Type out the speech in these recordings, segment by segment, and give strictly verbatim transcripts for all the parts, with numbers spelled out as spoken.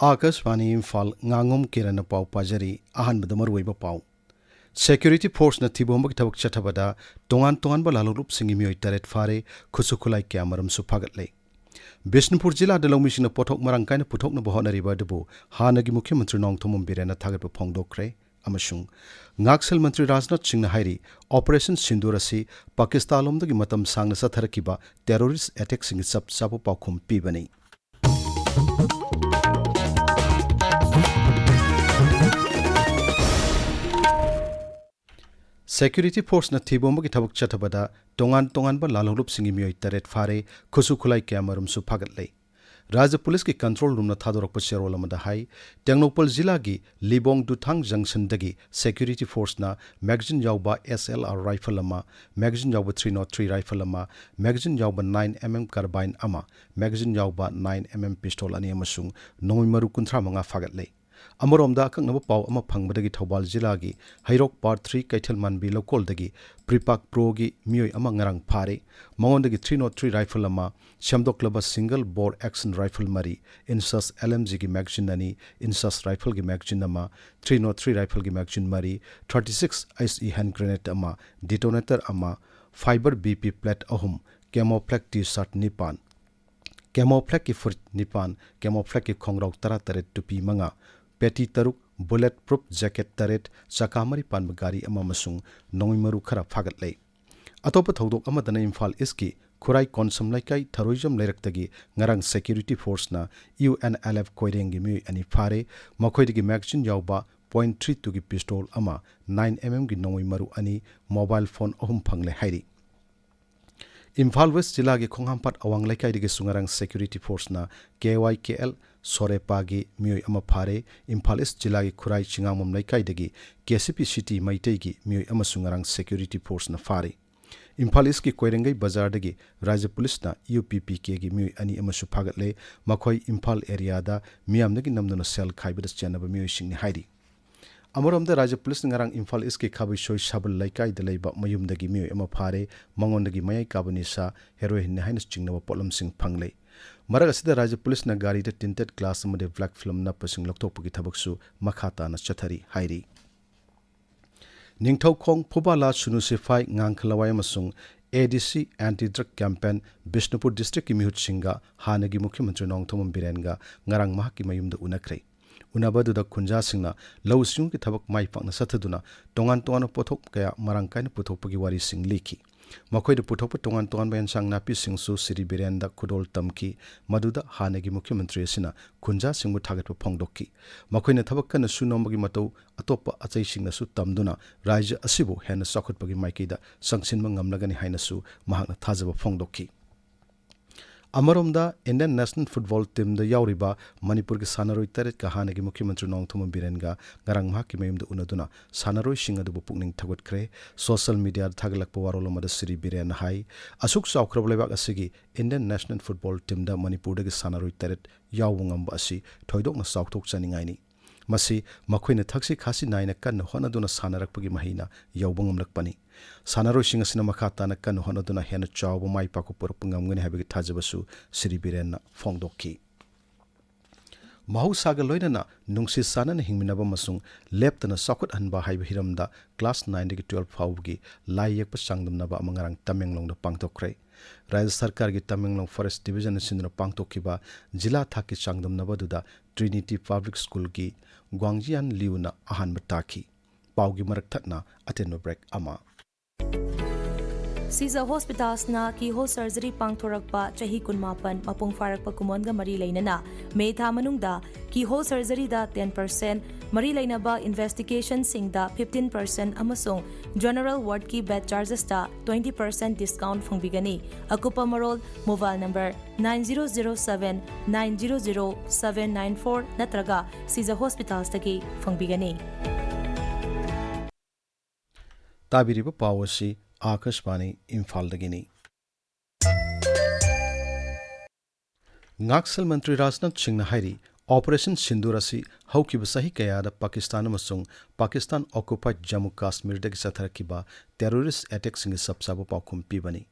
ꯑꯥꯀꯥꯁꯕꯥꯅꯤ ꯏꯝꯐꯥꯜ, ꯉꯥꯉꯣꯝ ꯀꯤꯔꯟꯅ ꯄꯥꯎ ꯄꯥꯖꯔꯤ꯫ ꯑꯍꯥꯟꯕꯗ ꯃꯔꯨꯑꯣꯏꯕ ꯄꯥꯎ꯫ ꯁꯦꯀ꯭ꯌꯨꯔꯤꯇꯤ ꯐꯣꯔꯁꯅ ꯊꯤꯕ ꯍꯨꯝꯕꯒꯤ ꯊꯕꯛ ꯆꯠꯊꯕꯗ ꯇꯣꯉꯥꯟ ꯇꯣꯉꯥꯟꯕ ꯂꯥꯜꯍꯧꯂꯨꯞꯁꯤꯡꯒꯤ ꯃꯤꯑꯣꯏ ꯇꯔꯦꯠ ꯐꯥꯔꯦ, ꯈꯨꯠꯁꯨ ꯈꯨꯠꯂꯥꯏ ꯀꯌꯥꯃꯔꯨꯝꯁꯨ ꯐꯥꯒꯠꯂꯦ꯫ ꯕꯤꯁꯅꯨꯄꯨꯔ ꯖꯤꯂꯥꯗ ꯂꯧꯃꯤꯁꯤꯡꯅ ꯄꯣꯠꯊꯣꯛ ꯃꯔꯥꯡ ꯀꯥꯏꯅ ꯄꯨꯊꯣꯛꯅꯕ ꯍꯣꯠꯅꯔꯤꯕ ꯑꯗꯨꯕꯨ ꯍꯥꯟꯅꯒꯤ ꯃꯨꯈ꯭ꯌ ꯃꯟꯇ꯭ꯔꯤ ꯅꯣꯡꯊꯣꯝꯕꯝ ꯕꯤꯔꯦꯟꯅ ꯊꯥꯒꯠꯄ ꯐꯣꯡꯗꯣꯛꯈ꯭ꯔꯦ꯫ ꯑꯃꯁꯨꯡ ꯉꯥꯛꯁꯦꯜ ꯃꯟꯇ꯭ꯔꯤ ꯔꯥꯖꯅꯥꯊ ꯁꯤꯡꯅ ꯍꯥꯏꯔꯤ, ꯑꯣꯄꯔꯦꯁꯟ ꯁꯤꯟꯗꯨꯔ ꯑꯁꯤ ꯄꯥꯀꯤꯁꯇꯥꯟꯂꯣꯝꯗꯒꯤ ꯃꯇꯝ ꯁꯥꯡꯅ ꯆꯠꯊꯔꯛꯈꯤꯕ ꯇꯦꯔꯣꯔꯤꯁ ꯑꯦꯇꯦꯛꯁꯤꯡꯒꯤ ꯆꯞ ꯆꯥꯕ ꯄꯥꯎꯈꯨꯝ ꯄꯤꯕꯅꯤ꯫ ꯁꯦꯀ꯭ꯌꯨꯔꯤꯇꯤ ꯐꯣꯔꯁꯅ ꯊꯤꯕ ꯍꯨꯝꯕꯒꯤ ꯊꯕꯛ ꯆꯠꯊꯕꯗ ꯇꯣꯉꯥꯟ ꯇꯣꯉꯥꯟꯕ ꯂꯥꯜꯍꯧꯂꯨꯞꯁꯤꯡꯒꯤ ꯃꯤꯑꯣꯏ ꯇꯔꯦꯠ ꯐꯥꯔꯦ, ꯈꯨꯠꯁꯨ ꯈꯨꯠꯂꯥꯏ ꯀꯌꯥꯃꯔꯨꯝꯁꯨ ꯐꯥꯒꯠꯂꯦ꯫ ꯔꯥꯖ꯭ꯌ ꯄꯨꯂꯤꯁꯀꯤ ꯀꯟꯇ꯭ꯔꯣꯜ ꯔꯨꯝꯅ ꯊꯥꯗꯣꯔꯛꯄ ꯆꯦꯔꯣꯜ ꯑꯃꯗ ꯍꯥꯏ, ꯇꯦꯡꯅꯧꯄꯜ ꯖꯤꯂꯥꯒꯤ ꯂꯤꯕꯣꯡ ꯗꯨꯊꯥꯡ ꯖꯪꯁꯟꯗꯒꯤ ꯁꯦꯀ꯭ꯌꯨꯔꯤꯇꯤ ꯐꯣꯔꯁꯅ ꯃꯦꯒꯥꯖꯤꯟ ꯌꯥꯎꯕ ꯑꯦꯁ ꯑꯦꯜ ꯑꯥꯔ ꯔꯥꯏꯐꯜ ꯑꯃ, ꯃꯦꯒꯥꯖꯤꯟ ꯌꯥꯎꯕ ꯊ꯭ꯔꯤ ꯅꯣꯠ ꯊ꯭ꯔꯤ ꯔꯥꯏꯐꯜ ꯑꯃ, ꯃꯦꯒꯥꯖꯤꯟ ꯌꯥꯎꯕ ꯅꯥꯏꯟ ꯑꯦꯝ ꯑꯦꯝ ꯀꯥꯔꯕꯥꯏꯟ ꯑꯃ, ꯃꯦꯒꯥꯖꯤꯟ ꯌꯥꯎꯕ ꯅꯥꯏꯟ ꯑꯦꯝ ꯑꯦꯝ ꯄꯤꯁꯇꯣꯜ ꯑꯅꯤ ꯑꯃꯁꯨꯡ ꯅꯣꯡꯃꯩ ꯃꯔꯨ ꯀꯨꯟꯊ꯭ꯔꯥ ꯃꯉꯥ ꯐꯥꯒꯠꯂꯦ꯫ ꯑꯃꯔꯣꯝꯗ, ꯑꯀꯛꯅꯕ ꯄꯥꯎ ꯑꯃ ꯐꯪꯕꯗꯒꯤ ꯊꯧꯕꯥꯜ ꯖꯤꯂꯥꯒꯤ ꯍꯩꯔꯣꯛ ꯄꯥꯔꯠ ꯊ꯭ꯔꯤ ꯀꯩꯊꯦꯜ ꯃꯥꯟꯕꯤ ꯂꯧꯀꯣꯜꯗꯒꯤ ꯄ꯭ꯔꯤꯄꯥꯛ ꯄ꯭ꯔꯣꯒꯤ ꯃꯤꯑꯣꯏ ꯑꯃ ꯉꯔꯥꯡ ꯐꯥꯔꯦ꯫ ꯃꯉꯣꯟꯗꯒꯤ ꯊ꯭ꯔꯤ ꯅꯣꯠ ꯊ꯭ꯔꯤ ꯔꯥꯏꯐꯜ ꯑꯃ, ꯁꯦꯝꯗꯣꯛꯂꯕ ꯁꯤꯡꯒꯜ ꯕꯣꯔ ꯑꯦꯛꯁꯟ ꯔꯥꯏꯐꯜ ꯃꯔꯤ, ꯏꯟꯁꯥꯁ ꯑꯦꯜ ꯑꯦꯝ ꯖꯤꯒꯤ ꯃꯦꯒꯥꯖꯤꯟ ꯑꯅꯤ, ꯏꯟꯁꯥꯁ ꯔꯥꯏꯐꯜꯒꯤ ꯃꯦꯒꯥꯖꯤꯟ ꯑꯃ, ꯊ꯭ꯔꯤ ꯅꯣꯠ ꯊ꯭ꯔꯤ ꯔꯥꯏꯐꯜꯒꯤ ꯃꯦꯒꯥꯖꯤꯟ ꯃꯔꯤ, thirty six H E hand grenade ꯑꯃ, ꯗꯤꯇꯣꯅꯦꯇꯔ ꯑꯃ, ꯐꯥꯏꯕꯔ ꯕꯤ ꯄꯤ ꯄ꯭ꯂꯦꯠ ꯑꯍꯨꯝ, ꯀꯦꯃꯣꯐ꯭ꯂꯦꯛ ꯇꯤ ꯁꯥꯔꯠ ꯅꯤꯄꯥꯟ, ꯀꯦꯃꯣꯐ꯭ꯂꯦꯛꯀꯤ ꯐꯨꯔꯤꯠ ꯅꯤꯄꯥꯟ, ꯀꯦꯃꯣꯐ꯭ꯂꯦꯛꯀꯤ ꯈꯣꯡꯒ꯭ꯔꯥꯎ ꯇꯔꯥꯇꯔꯦꯠ, ꯇꯨꯄꯤ ꯃꯉꯥ, ꯄꯦꯇꯤ ꯇꯔꯨꯛ, ꯕꯨꯂꯦꯠ ꯄ꯭ꯔꯨꯐ ꯖꯦꯀꯦꯠ ꯇꯔꯦꯠ, ꯆꯀꯥ ꯃꯔꯤ ꯄꯥꯟꯕ ꯒꯥꯔꯤ ꯑꯃ ꯑꯃꯁꯨꯡ ꯅꯣꯡꯃꯩ ꯃꯔꯨ ꯈꯔ ꯐꯥꯒꯠꯂꯦ꯫ ꯑꯇꯣꯞꯄ ꯊꯧꯗꯣꯛ ꯑꯃꯗꯅ ꯏꯝꯐꯥꯜ ꯏꯁꯀꯤ ꯈꯨꯔꯥꯏ ꯀꯣꯟꯁꯝ ꯂꯩꯀꯥꯏ ꯊꯔꯣꯏꯖꯝ ꯂꯩꯔꯛꯇꯒꯤ ꯉꯔꯥꯡ ꯁꯦꯀ꯭ꯌꯨꯔꯤꯇꯤ ꯐꯣꯔꯁꯅ ꯌꯨ ꯑꯦꯟ ꯑꯦꯜ ꯑꯦꯐ ꯀꯣꯏꯔꯦꯡꯒꯤ ꯃꯤꯑꯣꯏ ꯑꯅꯤ ꯐꯥꯔꯦ꯫ ꯃꯈꯣꯏꯗꯒꯤ ꯃꯦꯒꯥꯖꯤꯟ ꯌꯥꯎꯕ ꯄꯣꯏꯟ ꯊ꯭ꯔꯤ ꯇꯨꯒꯤ ꯄꯤꯁꯇꯣꯜ ꯑꯃ, ꯅꯥꯏꯟ ꯑꯦꯝ ꯑꯦꯝꯒꯤ ꯅꯣꯡꯃꯩ ꯃꯔꯨ ꯑꯅꯤ, ꯃꯣꯕꯥꯏꯜ ꯐꯣꯟ ꯑꯍꯨꯝ ꯐꯪꯂꯦ ꯍꯥꯏꯔꯤ꯫ ꯏꯝꯐꯥꯜ ꯋꯦꯁ ꯖꯤꯂꯥꯒꯤ ꯈꯣꯡꯍꯥꯝꯄꯥꯠ ꯑꯋꯥꯡ ꯂꯩꯀꯥꯏꯗꯒꯤꯁꯨ ꯉꯔꯥꯡ ꯁꯦꯀ꯭ꯌꯨꯔꯤꯇꯤ ꯐꯣꯔꯁꯅ ꯀꯦ ꯋꯥꯏ ꯀꯦ ꯑꯦꯜ ꯁꯣꯔꯦꯄꯥꯒꯤ ꯃꯤꯑꯣꯏ ꯑꯃ ꯐꯥꯔꯦ꯫ ꯏꯝꯐꯥꯜ ꯏꯁ ꯖꯤꯂꯥꯒꯤ ꯈꯨꯔꯥꯏ ꯆꯤꯉꯥꯃꯨꯝ ꯂꯩꯀꯥꯏꯗꯒꯤ ꯀꯦ ꯁꯤ ꯄꯤ ꯁꯤꯇꯤ ꯃꯩꯇꯩꯒꯤ ꯃꯤꯑꯣꯏ ꯑꯃꯁꯨ ꯉꯔꯥꯡ ꯁꯦꯀ꯭ꯌꯨꯔꯤꯇꯤ ꯐꯣꯔꯁꯅ ꯐꯥꯔꯦ꯫ ꯏꯝꯐꯥꯜ ꯏꯁꯀꯤ ꯀꯣꯏꯔꯦꯡꯒꯩ ꯕꯖꯥꯔꯗꯒꯤ ꯔꯥꯖ꯭ꯌ ꯄꯨꯂꯤꯁꯅ ꯌꯨ ꯄꯤ ꯄꯤ ꯀꯦꯒꯤ ꯃꯤꯑꯣꯏ ꯑꯅꯤ ꯑꯃꯁꯨ ꯐꯥꯒꯠꯂꯦ꯫ ꯃꯈꯣꯏ ꯏꯝꯐꯥꯜ ꯑꯦꯔꯤꯌꯥꯗ ꯃꯤꯌꯥꯝꯗꯒꯤ ꯅꯝꯗꯨꯅ ꯁꯦꯜ ꯈꯥꯏꯕꯗ ꯆꯦꯟꯅꯕ ꯃꯤꯑꯣꯏꯁꯤꯡꯅꯤ ꯍꯥꯏꯔꯤ꯫ ꯑꯃꯔꯣꯝꯗ, ꯔꯥꯖ꯭ꯌ ꯄꯨꯂꯤꯁꯅ ꯉꯔꯥꯡ ꯏꯝꯐꯥꯜ ꯏꯁꯀꯤ ꯈꯥꯕꯩꯁꯣꯏ ꯁꯕꯜ ꯂꯩꯀꯥꯏꯗ ꯂꯩꯕ ꯃꯌꯨꯝꯗꯒꯤ ꯃꯤꯑꯣꯏ ꯑꯃ ꯐꯥꯔꯦ꯫ ꯃꯉꯣꯟꯗꯒꯤ ꯃꯌꯥꯏ ꯀꯥꯕ ꯅꯤꯁꯥ, ꯍꯦꯔꯣꯏꯟꯅꯤ ꯍꯥꯏꯅ ꯆꯤꯡꯅꯕ ꯄꯣꯠꯂꯝꯁꯤꯡ ꯐꯪꯂꯦ꯫ ꯃꯔꯛ ꯑꯁꯤꯗ ꯔꯥꯖ꯭ꯌ ꯄꯨꯂꯤꯁꯅ ꯒꯥꯔꯤꯗ tinted glass ꯑꯃꯗꯤ black film ꯅꯞꯄꯁꯤꯡ ꯂꯧꯊꯣꯛꯄꯒꯤ ꯊꯕꯛꯁꯨ ꯃꯈꯥ ꯇꯥꯅ ꯆꯠꯊꯔꯤ ꯍꯥꯏꯔꯤ꯫ ꯅꯤꯡꯊꯧꯈꯣꯡ ꯐꯨꯕꯥꯂꯥ ꯁꯨꯅꯨ ꯁꯤꯐꯥꯏ ꯉꯥꯡꯈꯂꯋꯥꯏ ꯑꯃꯁꯨꯡ ADC Anti Drug Campaign Bishnupur district ꯀꯤ ꯃꯤꯍꯨꯠꯁꯤꯡꯒ ꯍꯥꯟꯅꯒꯤ ꯃꯨꯈ꯭ꯌ ꯃꯟꯇ꯭ꯔꯤ ꯅꯣꯡꯊꯣꯝꯕꯝ ꯕꯤꯔꯦꯟꯒ ꯉꯔꯥꯡ ꯃꯍꯥꯛꯀꯤ ꯃꯌꯨꯝꯗ ꯎꯅꯈ꯭ꯔꯦ꯫ ꯎꯅꯕ ꯑꯗꯨꯗ ꯈꯨꯟꯖꯥꯁꯤꯡꯅ ꯂꯧꯎ ꯁꯤꯡꯎꯒꯤ ꯊꯕꯛ ꯃꯥꯏ ꯄꯥꯛꯅ ꯆꯠꯊꯗꯨꯅ ꯇꯣꯉꯥꯟ ꯇꯣꯉꯥꯟꯕ ꯄꯣꯠꯊꯣꯛ ꯀꯌꯥ ꯃꯔꯥꯡ ꯀꯥꯏꯅ ꯄꯨꯊꯣꯛꯄꯒꯤ ꯋꯥꯔꯤꯁꯤꯡ ꯂꯤꯈꯤ꯫ ꯃꯈꯣꯏꯅ ꯄꯨꯊꯣꯛꯄ ꯇꯣꯉꯥꯟ ꯇꯣꯉꯥꯟꯕ ꯑꯦꯟꯁꯥꯡ ꯅꯥꯄꯤꯁꯤꯡꯁꯨ ꯁ꯭ꯔꯤ ꯕꯤꯔꯦꯟꯗ ꯈꯨꯗꯣꯜ ꯇꯝꯈꯤ, ꯃꯗꯨꯗ ꯍꯥꯟꯅꯒꯤ ꯃꯨꯈ꯭ꯌ ꯃꯟꯇ꯭ꯔꯤ ꯑꯁꯤꯅ ꯈꯨꯟꯖꯥꯁꯤꯡꯕꯨ ꯊꯥꯒꯠꯄ ꯐꯣꯡꯗꯣꯛꯈꯤ꯫ ꯃꯈꯣꯏꯅ ꯊꯕꯛ ꯀꯟꯅ ꯁꯨ ꯅꯣꯝꯕꯒꯤ ꯃꯇꯧ ꯑꯇꯣꯞꯄ ꯑꯇꯩꯁꯤꯡꯅꯁꯨ ꯇꯝꯗꯨꯅ ꯔꯥꯖ꯭ꯌ ꯑꯁꯤꯕꯨ ꯍꯦꯟꯅ ꯆꯥꯎꯈꯠꯄꯒꯤ ꯃꯥꯏꯀꯩꯗ ꯆꯪꯁꯤꯟꯕ ꯉꯝꯂꯒꯅꯤ ꯍꯥꯏꯅꯁꯨ ꯃꯍꯥꯛꯅ ꯊꯥꯖꯕ ꯐꯣꯡꯗꯣꯛꯈꯤ꯫ ꯑꯃꯔꯣꯝꯗ, Indian national football team ꯗ ꯌꯥꯎꯔꯤꯕ ꯃꯅꯤꯄꯨꯔꯒꯤ ꯁꯥꯟꯅꯔꯣꯏ ꯇꯔꯦꯠꯀ ꯍꯥꯟꯅꯒꯤ ꯃꯨꯈ꯭ꯌ ꯃꯟꯇ꯭ꯔꯤ ꯅꯣꯡꯊꯣꯝꯕꯝ ꯕꯤꯔꯦꯟꯒ ꯉꯔꯥꯡ ꯃꯍꯥꯛꯀꯤ ꯃꯌꯨꯝꯗ ꯎꯅꯗꯨꯅ ꯁꯥꯟꯅꯔꯣꯏꯁꯤꯡ ꯑꯗꯨꯕꯨ ꯄꯨꯛꯅꯤꯡ ꯊꯧꯒꯠꯈ꯭ꯔꯦ꯫ Social media ꯗ ꯊꯥꯒꯠꯂꯛꯄ ꯋꯥꯔꯣꯜ ꯑꯃꯗ ꯁ꯭ꯔꯤ ꯕꯤꯔꯦꯟꯅ ꯍꯥꯏ, ꯑꯁꯨꯛ ꯆꯥꯎꯈ꯭ꯔꯕ ꯂꯩꯕꯥꯛ ꯑꯁꯤꯒꯤ Indian national football team ꯗ ꯃꯅꯤꯄꯨꯔꯗꯒꯤ ꯁꯥꯟꯅꯔꯣꯏ ꯇꯔꯦꯠ ꯌꯥꯎꯕ ꯉꯝꯕ ꯑꯁꯤ ꯊꯣꯏꯗꯣꯛꯅ ꯆꯥꯎꯊꯣꯛꯆꯅꯤꯡꯉꯥꯏꯅꯤ꯫ ꯃꯁꯤ ꯃꯈꯣꯏꯅ ꯊꯛꯁꯤ ꯈꯥꯁꯤ ꯅꯥꯏꯅ ꯀꯟꯅ ꯍꯣꯠꯅꯗꯨꯅ ꯁꯥꯟꯅꯔꯛꯄꯒꯤ ꯃꯍꯩꯅ ꯌꯧꯕ ꯉꯝꯂꯛꯄꯅꯤ꯫ ꯁꯥꯟꯅꯔꯣꯏꯁꯤꯡ ꯑꯁꯤꯅ ꯃꯈꯥ ꯇꯥꯅ ꯀꯟꯅ ꯍꯣꯠꯅꯗꯨꯅ ꯍꯦꯟꯅ ꯆꯥꯎꯕ ꯃꯥꯏ ꯄꯥꯛꯄ ꯄꯨꯔꯛꯄ ꯉꯝꯒꯅꯤ ꯍꯥꯏꯕꯒꯤ ꯊꯥꯖꯕꯁꯨ ꯁ꯭ꯔꯤ ꯕꯤꯔꯦꯟꯅ ꯐꯣꯡꯗꯣꯛꯈꯤ꯫ ꯃꯍꯧꯁꯥꯒ ꯂꯣꯏꯅꯅ ꯅꯨꯡꯁꯤ ꯆꯥꯟꯅꯅ ꯍꯤꯡꯃꯤꯟꯅꯕ ꯑꯃꯁꯨꯡ ꯂꯦꯞꯇꯅ ꯆꯥꯎꯈꯠꯍꯟꯕ ꯍꯥꯏꯕ ꯍꯤꯔꯝꯗ class nine ꯗꯒꯤ twelve ꯐꯥꯎꯕꯒꯤ ꯂꯥꯏ ꯌꯦꯛꯄ ꯆꯥꯡꯗꯝꯅꯕ ꯑꯃ ꯉꯔꯥꯡ ꯇꯃꯦꯡꯂꯣꯡꯗ ꯄꯥꯡꯊꯣꯛꯈ꯭ꯔꯦ꯫ ꯔꯥꯖ꯭ꯌ ꯁꯔꯀꯥꯔꯒꯤ ꯇꯃꯦꯡꯂꯣꯡ Forest Division ꯅ ꯁꯤꯟꯗꯨꯅ ꯄꯥꯡꯊꯣꯛꯈꯤꯕ ꯖꯤꯂꯥ ꯊꯥꯛꯀꯤ ꯆꯥꯡꯗꯝꯅꯕ ꯑꯗꯨꯗ Trinity Public School ꯒꯤ ꯒ꯭ꯋꯥꯡꯖꯤꯌꯥꯟ ꯂꯤꯌꯨꯅ ꯑꯍꯥꯟꯕ ꯇꯥꯈꯤ꯫ ꯄꯥꯎꯒꯤ ꯃꯔꯛ ꯊꯠꯅ ꯑꯇꯦꯟꯕ break ꯑꯃ꯫ ꯁꯤꯖ ꯍꯣꯁꯄꯤꯇꯥꯜꯁꯅ keyhole surgery ꯄꯥꯡꯊꯣꯔꯛꯄ ꯆꯍꯤ ꯀꯨꯟꯃꯥꯄꯟ ꯃꯄꯨꯡ ꯐꯥꯔꯛꯄ ꯀꯨꯝꯑꯣꯟꯒ ꯃꯔꯤ ꯂꯩꯅꯅ ꯃꯦ ꯊꯥ ꯃꯅꯨꯡꯗ keyhole surgery ꯗ ten percent, ꯃꯔꯤ ꯂꯩꯅꯕ investigation ꯁꯤꯡꯗ fifteen percent ꯑꯃꯁꯨꯡ general ward ꯀꯤ bed charges ꯇ twenty percent discount ꯐꯪꯕꯤꯒꯅꯤ꯫ ꯑꯀꯨꯞꯄ ꯃꯔꯣꯜ mobile number nine zero zero seven nine zero zero seven nine four ꯅꯠꯇ꯭ꯔꯒ ꯁꯤꯖ ꯍꯣꯁꯄꯤꯇꯥꯜꯁꯇꯒꯤ ꯐꯪꯕꯤꯒꯅꯤ꯫ ꯇꯥꯕꯤꯔꯤꯕ ꯄꯥꯎ ꯑꯁꯤ ꯑꯥꯀꯥꯁꯕꯥꯅꯤ ꯏꯝꯐꯥꯜꯗꯒꯤꯅꯤ꯫ ꯉꯥꯛꯁꯦꯜ ꯃꯟꯇ꯭ꯔꯤ ꯔꯥꯖꯅꯥꯊ ꯁꯤꯡꯅ ꯍꯥꯏꯔꯤ, Operation Sindoor ꯑꯁꯤ ꯍꯧꯈꯤꯕ ꯆꯍꯤ ꯀꯌꯥꯗ ꯄꯥꯀꯤꯁꯇꯥꯟ ꯑꯃꯁꯨꯡ Pakistan occupied Jammu ꯀꯥꯁꯃꯤꯔꯗꯒꯤ ꯆꯠꯊꯔꯛꯈꯤꯕ terrorist attack ꯁꯤꯡꯒꯤ ꯆꯞ ꯆꯥꯕ ꯄꯥꯎꯈꯨꯝ ꯄꯤꯕꯅꯤ꯫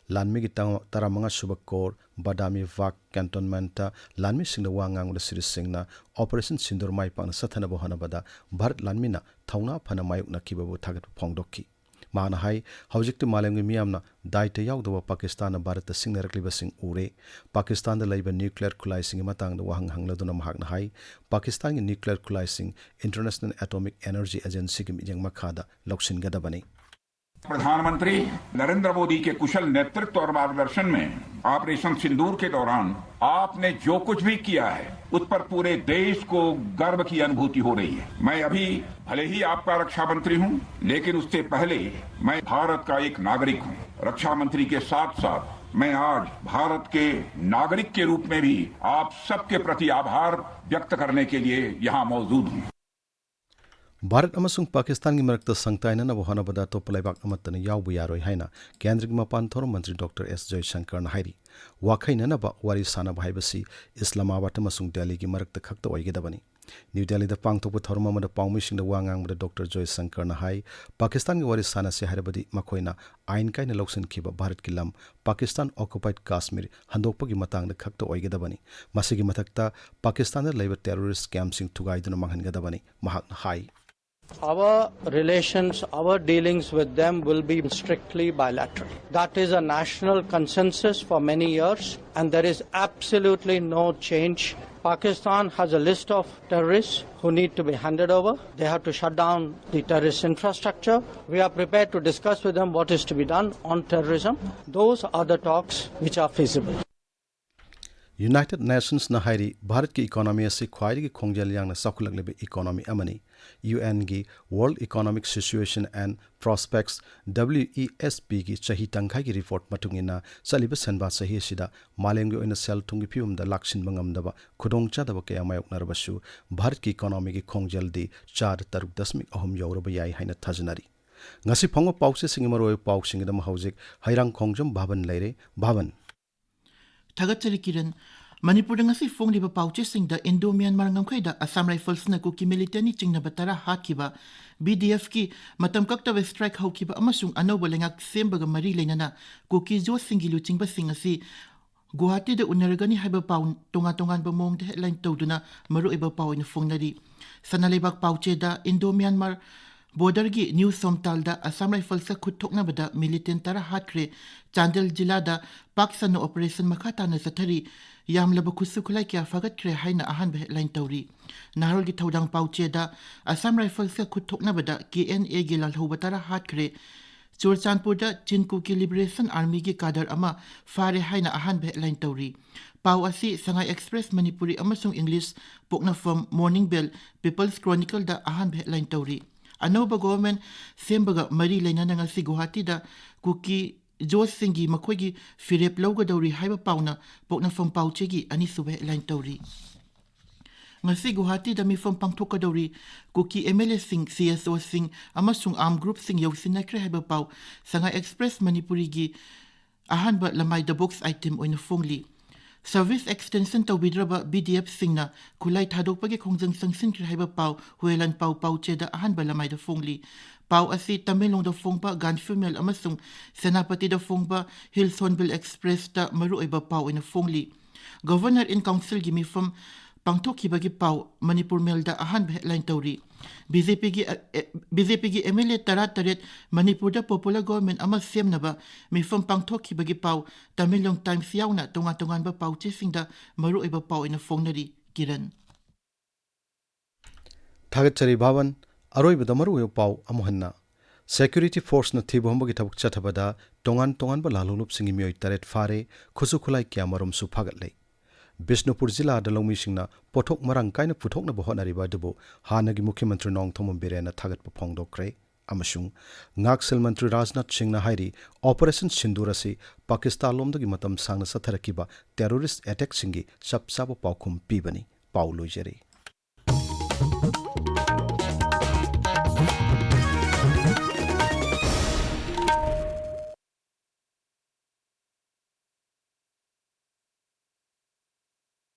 ꯂꯥꯟꯃꯤꯒꯤ ꯇꯔꯥꯃꯉꯥ ꯁꯨꯕ ꯀꯣꯔ ꯕꯥꯗꯥꯃꯤ ꯕꯥꯒ ꯀꯦꯟꯇꯣꯟꯃꯦꯟꯠꯇ ꯂꯥꯟꯃꯤꯁꯤꯡꯗ ꯋꯥ ꯉꯥꯡꯕꯗ ꯁꯤꯔꯤꯁ ꯁꯤꯡꯅ ꯑꯣꯄꯔꯦꯁꯟ ꯁꯤꯟꯗꯨꯔ ꯃꯥꯏ ꯄꯥꯛꯅ ꯆꯠꯊꯅꯕ ꯍꯣꯠꯅꯕꯗ ꯚꯥꯔꯠ ꯂꯥꯟꯃꯤꯅ ꯊꯧꯅꯥ ꯐꯅ ꯃꯥꯌꯣꯛꯅꯈꯤꯕꯕꯨ ꯊꯥꯒꯠꯄ ꯐꯣꯡꯗꯣꯛꯈꯤ꯫ ꯃꯍꯥꯛꯅ ꯍꯥꯏ, ꯍꯧꯖꯤꯛꯇꯤ ꯃꯥꯂꯦꯝꯒꯤ ꯃꯤꯌꯥꯝꯅ ꯗꯥꯏꯇ ꯌꯥꯎꯗꯕ ꯄꯥꯀꯤꯁꯇꯥꯟꯅ ꯚꯥꯔꯠꯇ ꯁꯤꯡꯅꯔꯛꯂꯤꯕꯁꯤꯡ ꯎꯔꯦ꯫ ꯄꯥꯀꯤꯁꯇꯥꯟꯗ ꯂꯩꯕ ꯅ꯭ꯌꯨꯀ꯭ꯂꯤꯌꯔ ꯈꯨꯠꯂꯥꯏꯁꯤꯡꯒꯤ ꯃꯇꯥꯡꯗ ꯋꯥꯍꯪ ꯍꯪꯂꯗꯨꯅ ꯃꯍꯥꯛꯅ ꯍꯥꯏ, ꯄꯥꯀꯤꯁꯇꯥꯟꯒꯤ ꯅ꯭ꯌꯨꯀ꯭ꯂꯤꯌꯔ ꯈꯨꯠꯂꯥꯏꯁꯤꯡ ꯏꯟꯇꯔꯅꯦꯁꯅꯦꯜ ꯑꯦꯇꯣꯃꯤꯛ ꯑꯦꯅꯔꯖꯤ ꯑꯦꯖꯦꯟꯁꯤꯒꯤ ꯃꯤꯠꯌꯦꯡ ꯃꯈꯥꯗ ꯂꯧꯁꯤꯟꯒꯗꯕꯅꯤ꯫ प्रधानमंत्री नरेंद्र मोदी के कुशल नेतृत्व और मार्गदर्शन में ऑपरेशन सिंदूर के दौरान आपने जो कुछ भी किया है, उस पर पूरे देश को गर्व की अनुभूति हो रही है। मैं अभी भले ही आपका रक्षा मंत्री हूं, लेकिन उससे पहले मैं भारत का एक नागरिक हूं। रक्षा मंत्री के साथ साथ मैं आज भारत के नागरिक के रूप में भी आप सबके प्रति आभार व्यक्त करने के लिए यहां मौजूद हूं। ꯚꯥꯔꯠ ꯑꯃꯁꯨꯡ ꯄꯥꯀꯤꯁꯇꯥꯟꯒꯤ ꯃꯔꯛꯇ ꯁꯪꯇꯥꯏꯅꯅꯕ ꯍꯣꯠꯅꯕꯗ ꯑꯇꯣꯞꯄ ꯂꯩꯕꯥꯛ ꯑꯃꯠꯇꯅ ꯌꯥꯎꯕ ꯌꯥꯔꯣꯏ ꯍꯥꯏꯅ ꯀꯦꯟꯗ꯭ꯔꯒꯤ ꯃꯄꯥꯟ ꯊꯧꯔꯝ ꯃꯟꯇ꯭ꯔꯤ ꯗꯣꯛꯇꯔ ꯑꯦꯁ ꯖꯌꯁꯪꯀꯔꯅ ꯍꯥꯏꯔꯤ꯫ ꯋꯥꯈꯩꯅꯅꯕ ꯋꯥꯔꯤ ꯁꯥꯟꯅꯕ ꯍꯥꯏꯕꯁꯤ ꯏꯁꯂꯥꯃꯥꯕꯥꯗ ꯑꯃꯁꯨꯡ ꯗꯦꯜꯂꯤꯒꯤ ꯃꯔꯛꯇ ꯈꯛꯇ ꯑꯣꯏꯒꯗꯕꯅꯤ꯫ ꯅ꯭ꯌꯨ ꯗꯦꯜꯂꯤꯗ ꯄꯥꯡꯊꯣꯛꯄ ꯊꯧꯔꯝ ꯑꯃꯗ ꯄꯥꯎꯃꯤꯁꯤꯡꯗ ꯋꯥ ꯉꯥꯡꯕꯗ ꯗꯣꯛꯇꯔ ꯖꯌꯁꯪꯀꯔꯅ ꯍꯥꯏ, ꯄꯥꯀꯤꯁꯇꯥꯟꯒ ꯋꯥꯔꯤ ꯁꯥꯟꯅꯁꯤ ꯍꯥꯏꯔꯕꯗꯤ ꯃꯈꯣꯏꯅ ꯑꯥꯏꯟ ꯀꯥꯏꯅ ꯂꯧꯁꯤꯟꯈꯤꯕ ꯚꯥꯔꯠꯀꯤ ꯂꯝ ꯄꯥꯀꯤꯁꯇꯥꯟ ꯑꯣꯀꯨꯄꯥꯏꯗ ꯀꯥꯁꯃꯤꯔ ꯍꯟꯗꯣꯛꯄꯒꯤ ꯃꯇꯥꯡꯗ ꯈꯛꯇ ꯑꯣꯏꯒꯗꯕꯅꯤ꯫ ꯃꯁꯤꯒꯤ ꯃꯊꯛꯇ ꯄꯥꯀꯤꯁꯇꯥꯟꯗ ꯂꯩꯕ ꯇꯦꯔꯣꯔꯤꯁ ꯀꯦꯝꯞꯁꯤꯡ ꯊꯨꯒꯥꯏꯗꯨꯅ ꯃꯥꯡꯍꯟꯒꯗꯕꯅꯤ꯫ ꯃꯍꯥꯛꯅ ꯍꯥꯏ꯫ Our relations, our dealings with them will be strictly bilateral. That is a national consensus for many years, and there is absolutely no change. Pakistan has a list of terrorists who need to be handed over. They have to shut down the terrorist infrastructure. We are prepared to discuss with them what is to be done on terrorism. Those are the talks which are feasible. United ꯅꯦꯁꯟꯁꯅ ꯍꯥꯏꯔꯤ, ꯚꯥꯔꯠꯀꯤ economy ꯑꯁꯤ ꯈ꯭ꯋꯥꯏꯗꯒꯤ ꯈꯣꯡꯖꯦꯜ ꯌꯥꯡꯅ ꯆꯥꯎꯈꯠꯂꯛꯂꯤꯕ economy ꯑꯃꯅꯤ꯫ U ꯑꯦꯟꯒꯤ World Economic Situation and Prospects, W E S P ꯒꯤ ꯆꯍꯤ ꯇꯪꯈꯥꯏꯒꯤ ꯔꯤꯄꯣꯔꯠ ꯃꯇꯨꯡ ꯏꯟꯅ, ꯆꯠꯂꯤꯕ ꯁꯦꯟꯕꯥ ꯆꯍꯤ ꯑꯁꯤꯗ ꯃꯥꯂꯦꯝꯒꯤ ꯑꯣꯏꯅ ꯁꯦꯜ ꯊꯨꯝꯒꯤ ꯐꯤꯕꯝꯗ ꯂꯥꯛꯁꯤꯟꯕ ꯉꯝꯗꯕ ꯈꯨꯗꯣꯡꯆꯥꯗꯕ ꯀꯌꯥ ꯃꯥꯌꯣꯛꯅꯔꯕꯁꯨ, ꯚꯥꯔꯠꯀꯤ ꯏꯀꯣꯅꯣꯃꯤꯒꯤ ꯈꯣꯡꯖꯦꯜꯗꯤ ꯆꯥꯗ ꯇꯔꯨꯛ ꯗꯁꯃꯤꯛ ꯑꯍꯨꯝ ꯌꯧꯔꯕ ꯌꯥꯏ ꯍꯥꯏꯅ ꯊꯥꯖꯅꯔꯤ꯫ ꯉꯁꯤ ꯐꯪꯕ ꯄꯥꯎꯆꯦꯁꯤꯡꯒꯤ ꯃꯔꯨꯑꯣꯏꯕ ꯄꯥꯎꯁꯤꯡꯒꯤꯗꯃꯛ ꯍꯧꯖꯤꯛ ꯍꯩꯔꯥꯡꯈꯣꯡꯖꯝ ꯚꯥꯕꯟ ꯂꯩꯔꯦ꯫ ꯚꯥꯕꯟ꯫ ꯊꯥꯒꯠꯆꯔꯤ ꯀꯤꯔꯟ꯫ ꯃꯅꯤꯄꯨꯔꯗ ꯉꯁꯤ ꯐꯣꯡꯂꯤꯕ ꯄꯥꯎꯆꯦꯁꯤꯡꯗ Indo Myanmar ꯉꯝꯈꯩꯗ Assam Riflesꯅ ꯀꯨꯀꯤ militant ꯆꯤꯡꯅꯕ ꯇꯔꯥ ꯍꯥꯠꯈꯤꯕ, BDFꯀꯤ ꯃꯇꯝ ꯀꯛꯇꯕ strike ꯍꯧꯈꯤꯕ ꯑꯃꯁꯨꯡ ꯑꯅꯧꯕ ꯂꯩꯉꯥꯛ ꯁꯦꯝꯕꯒ ꯃꯔꯤ ꯂꯩꯅꯅ ꯀꯨꯀꯤ ꯖꯣꯁꯁꯤꯡꯒꯤ ꯂꯨꯆꯤꯡꯕꯁꯤꯡ ꯑꯁꯤ ꯒꯨꯋꯥꯍꯥꯇꯤꯗ ꯎꯅꯔꯒꯅꯤ ꯍꯥꯏꯕ ꯄꯥꯎ ꯇꯣꯉꯥꯟ ꯇꯣꯉꯥꯟꯕ ꯃꯑꯣꯡꯗ headline ꯇꯧꯗꯨꯅ ꯃꯔꯨꯑꯣꯏꯕ ꯄꯥꯎ ꯑꯣꯏꯅ ꯐꯣꯡꯅꯔꯤ꯫ ꯁꯅꯥ ꯂꯩꯕꯥꯛ ꯄꯥꯎꯆꯦꯗ Indo Myanmar borderꯒꯤ New Somtalꯗ Assam Riflesꯀ ꯈꯨꯠ ꯊꯣꯛꯅꯕꯗ militant ꯇꯔꯥ ꯍꯥꯠꯈ꯭ꯔꯦ꯫ ꯆꯥꯟꯗꯦꯜ ꯖꯤꯂꯥꯗ ꯄꯥꯛ ꯁꯟꯅ operation ꯃꯈꯥ ꯇꯥꯅ ꯆꯠꯊꯔꯤ꯫ ꯌꯥꯝꯂꯕ ꯈꯨꯠꯁꯨ ꯈꯨꯠꯂꯥꯏ ꯀꯌꯥ ꯐꯥꯒꯠꯈ꯭ꯔꯦ ꯍꯥꯏꯅ ꯑꯍꯥꯟꯕ headline ꯇꯧꯔꯤ꯫ ꯅꯍꯥꯔꯣꯜꯒꯤ ꯊꯧꯗꯥꯡ ꯄꯥꯎꯆꯦꯗ Assam Riflesꯀ ꯈꯨꯠ ꯊꯣꯛꯅꯕꯗ KNAꯒꯤ ꯂꯥꯜꯍꯧꯕ ꯇꯔꯥ ꯍꯥꯠꯈ꯭ꯔꯦ꯫ ꯆꯨꯔꯆꯥꯟꯄꯨꯔꯗ Chin Kuki Liberation Armyꯒꯤ cadre ꯑꯃ ꯐꯥꯔꯦ ꯍꯥꯏꯅ ꯑꯍꯥꯟꯕ headline ꯇꯧꯔꯤ꯫ ꯄꯥꯎ ꯑꯁꯤ Sangai Express Manipuri ꯑꯃꯁꯨꯡ English ꯄꯣꯛꯅꯐꯝ, Morning Bell, People's Chronicleꯗ ꯑꯍꯥꯟꯕ headline ꯇꯧꯔꯤ꯫ ꯑꯅꯧꯕ government ꯁꯦꯝꯕꯒ ꯃꯔꯤ ꯂꯩꯅꯅ ꯉꯁꯤ ꯒꯨꯋꯥꯍꯥꯇꯤꯗ ꯀꯨꯀꯤ ꯖꯣꯁꯁꯤꯡꯒꯤ ꯃꯈꯣꯏꯒꯤ ꯐꯤꯔꯦꯞ ꯂꯧꯒꯗꯧꯔꯤ ꯍꯥꯏꯕ ꯄꯥꯎꯅ ꯄꯣꯛꯅꯐꯝ ꯄꯥꯎꯆꯦꯒꯤ ꯑꯅꯤꯁꯨꯕ headline ꯇꯧꯔꯤ꯫ ꯉꯁꯤ ꯒꯨꯋꯥꯍꯥꯇꯤꯗ ꯃꯤꯐꯝ ꯄꯥꯡꯊꯣꯛꯀꯗꯧꯔꯤ꯫ ꯀꯨꯀꯤ MLAꯁꯤꯡ, CSOꯁꯤꯡ ꯑꯃꯁꯨꯡ armed groupꯁꯤꯡ ꯌꯧꯁꯤꯟꯅꯈ꯭ꯔꯦ ꯍꯥꯏꯕ ꯄꯥꯎ Sangai Express Manipuriꯒꯤ ꯑꯍꯥꯟꯕ ꯂꯃꯥꯏꯗ box item ꯑꯣꯏꯅ ꯐꯣꯡꯂꯤ꯫ Service extension ꯇꯧꯕꯤꯗ꯭ꯔꯕ BDFꯁꯤꯡꯅ ꯈꯨꯠꯂꯥꯏ ꯊꯥꯗꯣꯛꯄꯒꯤ ꯈꯣꯡꯖꯪ ꯆꯪꯁꯤꯟꯈ꯭ꯔꯦ ꯍꯥꯏꯕ ꯄꯥꯎ ꯍꯨꯌꯦꯂꯟ ꯄꯥꯎ ꯄꯥꯎꯆꯦꯗ ꯑꯍꯥꯟꯕ ꯂꯃꯥꯏꯗ ꯐꯣꯡꯂꯤ꯫ ꯄꯥꯎ ꯑꯁꯤ ꯇꯃꯦꯡꯂꯣꯡꯗ ꯐꯣꯡꯕ Gaanphiu Mail ꯑꯃꯁꯨꯡ ꯁꯦꯅꯥꯄꯇꯤꯗ ꯐꯣꯡꯕ Hill Sonbille Expressꯇ ꯃꯔꯨꯑꯣꯏꯕ ꯄꯥꯎ ꯑꯣꯏꯅ ꯐꯣꯡꯂꯤ꯫ Governor in Councilꯒꯤ ꯃꯤꯐꯝ ꯄꯥꯡꯊꯣꯛꯈꯤꯕꯒꯤ ꯄꯥꯎ ꯃꯅꯤꯄꯨꯔ Mailꯗ ꯑꯍꯥꯟꯕ headline ꯇꯧꯔꯤ꯫ BJPꯒꯤ, ꯑ, ꯑꯦ, BJPꯒꯤ MLA ꯇꯔꯥꯇꯔꯦꯠ ꯃꯅꯤꯄꯨꯔꯗ popular government ꯑꯃ ꯁꯦꯝꯅꯕ ꯃꯤꯐꯝ ꯄꯥꯡꯊꯣꯛꯈꯤꯕꯒꯤ ꯄꯥꯎ ꯇꯃꯦꯡꯂꯣꯡ Times ꯌꯥꯎꯅ ꯇꯣꯉꯥꯟ ꯇꯣꯉꯥꯟꯕ ꯄꯥꯎꯆꯦꯁꯤꯡꯗ ꯃꯔꯨꯑꯣꯏꯕ ꯄꯥꯎ ꯑꯣꯏꯅ ꯐꯣꯡꯅꯔꯤ꯫ ꯀꯤꯔꯟ꯫ ꯊꯥꯒꯠꯆꯔꯤ ꯚꯥꯕꯟ꯫ ꯑꯔꯣꯏꯕꯗ ꯃꯔꯨꯑꯣꯏꯕ ꯄꯥꯎ ꯑꯃꯨꯛ ꯍꯟꯅ꯫ Security forceꯅ ꯊꯤꯕ ꯍꯨꯝꯕꯒꯤ ꯊꯕꯛ ꯆꯠꯊꯕꯗ ꯇꯣꯉꯥꯟ ꯇꯣꯉꯥꯟꯕ ꯂꯥꯜꯍꯧꯂꯨꯞꯁꯤꯡꯒꯤ ꯃꯤꯑꯣꯏ ꯇꯔꯦꯠ ꯐꯥꯔꯦ, ꯈꯨꯠꯁꯨ ꯈꯨꯠꯂꯥꯏ ꯀꯌꯥꯃꯔꯨꯝꯁꯨ ꯐꯥꯒꯠꯂꯦ꯫ ꯕꯤꯁꯅꯨꯄꯨꯔ ꯖꯤꯂꯥꯗ ꯂꯧꯃꯤꯁꯤꯡꯅ ꯄꯣꯠꯊꯣꯛ ꯃꯔꯥꯡ ꯀꯥꯏꯅ ꯄꯨꯊꯣꯛꯅꯕ ꯍꯣꯠꯅꯔꯤꯕ ꯑꯗꯨꯕꯨ ꯍꯥꯟꯅꯒꯤ ꯃꯨꯈ꯭ꯌ ꯃꯟꯇ꯭ꯔꯤ ꯅꯣꯡꯊꯣꯝꯕꯝ ꯕꯤꯔꯦꯟꯅ ꯊꯥꯒꯠꯄ ꯐꯣꯡꯗꯣꯛꯈ꯭ꯔꯦ꯫ ꯑꯃꯁꯨꯡ ꯉꯥꯛꯁꯦꯜ ꯃꯟꯇ꯭ꯔꯤ ꯔꯥꯖꯅꯥꯊ ꯁꯤꯡꯅ ꯍꯥꯏꯔꯤ, Operation Sindoor ꯑꯁꯤ ꯄꯥꯀꯤꯁꯇꯥꯟ ꯂꯣꯝꯗꯒꯤ ꯃꯇꯝ ꯁꯥꯡꯅ ꯆꯠꯊꯔꯛꯈꯤꯕ terrorist attackꯁꯤꯡꯒꯤ ꯆꯞ ꯆꯥꯕ ꯄꯥꯎꯈꯨꯝ ꯄꯤꯕꯅꯤ꯫ ꯄꯥꯎ ꯂꯣꯏꯖꯔꯦ꯫